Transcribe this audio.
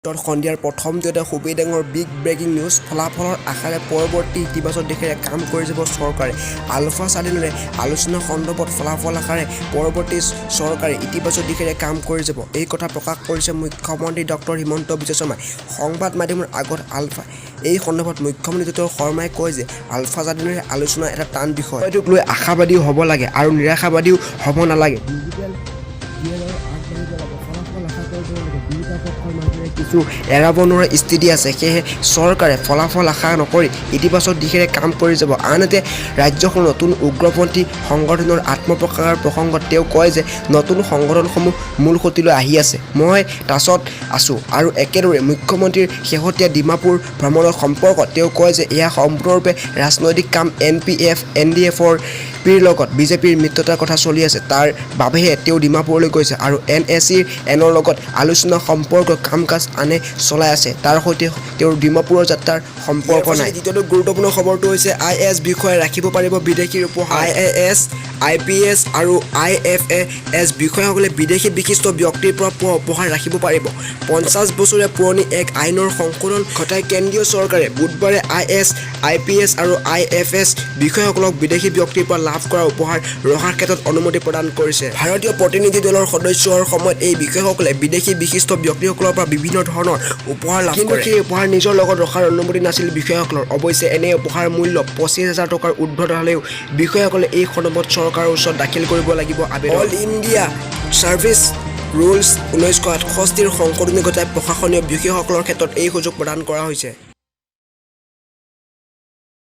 সন্ধিয়াৰ প্ৰথমটো এটা খুবেই ডাঙৰ বিগ ব্ৰেকিং নিউজ। ফলাফলৰ আশাৰে পৰৱৰ্তী ইতিবাচক দিশেৰে কাম কৰি যাব চৰকাৰে। আলফা স্বাধীনেৰে আলোচনা সন্দৰ্ভত ফলাফল আশাৰে পৰৱৰ্তী চৰকাৰে ইতিবাচক দিশেৰে কাম কৰি যাব, এই কথা প্ৰকাশ কৰিছে মুখ্যমন্ত্ৰী ডক্টৰ হিমন্ত বিশ্ব শৰ্মাই। সংবাদ মাধ্যমৰ আগত আলফা এই সন্দৰ্ভত মুখ্যমন্ত্ৰী ডক্টৰ শৰ্মাই কয় যে আলফা স্বাধীনেৰে আলোচনা এটা টান বিষয়। বিষয়টোক লৈ আশাবাদীও হ'ব লাগে আৰু নিৰাশাবাদীও হ'ব নালাগে। ডিজিটেল গিয়েৰৰ আগবাঢ়িব লাগে, ফলাফল আশা কৰিব লাগে। দুয়োটা পক্ষৰ মাজেৰে কিছু এৰাব নোৱাৰা স্থিতি আছে। সেয়েহে চৰকাৰে ফলাফল আশা নকৰি ইতিবাচক দিশেৰে কাম কৰি যাব। আনহাতে ৰাজ্যখনৰ নতুন উগ্ৰপন্থী সংগঠনৰ আত্মপ্ৰকাশৰ প্ৰসংগত তেওঁ কয় যে নতুন সংগঠনসমূহ মূলসুঁতিলৈ আহি আছে, মই টাচত আছো। আৰু একেদৰে মুখ্যমন্ত্ৰীৰ শেহতীয়া ডিমাপুৰ ভ্ৰমণৰ সম্পৰ্কত তেওঁ কয় যে এয়া সম্পূৰ্ণৰূপে ৰাজনৈতিক কাম। N P F, N D এফৰ পিৰ লগত বিজেপিৰ মিত্ৰতাৰ কথা চলি আছে, তাৰ বাবেহে তেওঁ ডিমাপুৰলৈ গৈছে। আৰু এন এছ চি এনৰ লগত আলোচনা সম্পৰ্ক কাম কাজ আনে চলাই আছে, তাৰ সৈতে তেওঁৰ ডিমাপুৰৰ যাত্ৰাৰ সম্পৰ্ক নাই। দ্বিতীয়টো গুৰুত্বপূৰ্ণ খবৰটো হৈছে I S বিষয়াই ৰাখিব পাৰিব বিদেশীৰ উপহাৰ। I A S, I P S আৰু আই এফ এ এছ বিষয়াসকলে বিদেশী বিশিষ্ট ব্যক্তিৰ পৰা পোৱা উপহাৰ ৰাখিব পাৰিব। 50 বছৰীয়া পুৰণি এক আইনৰ সংশোধন ঘটাই কেন্দ্ৰীয় চৰকাৰে বুধবাৰে I S, I P S আৰু আই এফ এছ বিষয়াসকলক বিদেশী ব্যক্তিৰ পৰা লাভ কৰা উপহাৰ ৰখাৰ ক্ষেত্ৰত অনুমতি প্ৰদান কৰিছে। ভাৰতীয় প্ৰতিনিধি দলৰ সদস্য হোৱাৰ সময়ত এই বিষয়াসকলে বিদেশী বিশিষ্ট ব্যক্তিসকলৰ পৰা বিভিন্ন ধৰণৰ উপহাৰ লাভ কৰে। সেই উপহাৰ নিজৰ লগত ৰখাৰ অনুমতি নাছিল বিষয়াসকলৰ। অৱশ্যে এনে উপহাৰ মূল্য 25,000 টকাৰ ঊৰ্ধত হ'লেও বিষয়াসকলে এই সন্দৰ্ভত চৰকাৰৰ ওচৰত দাখিল কৰিব লাগিব আবেদন। অল ইণ্ডিয়া ছাৰ্ভিচ ৰুলছ 1968ৰ সংশোধনী ঘটাই প্ৰশাসনীয় বিষয়াসকলৰ ক্ষেত্ৰত এই সুযোগ প্ৰদান কৰা হৈছে।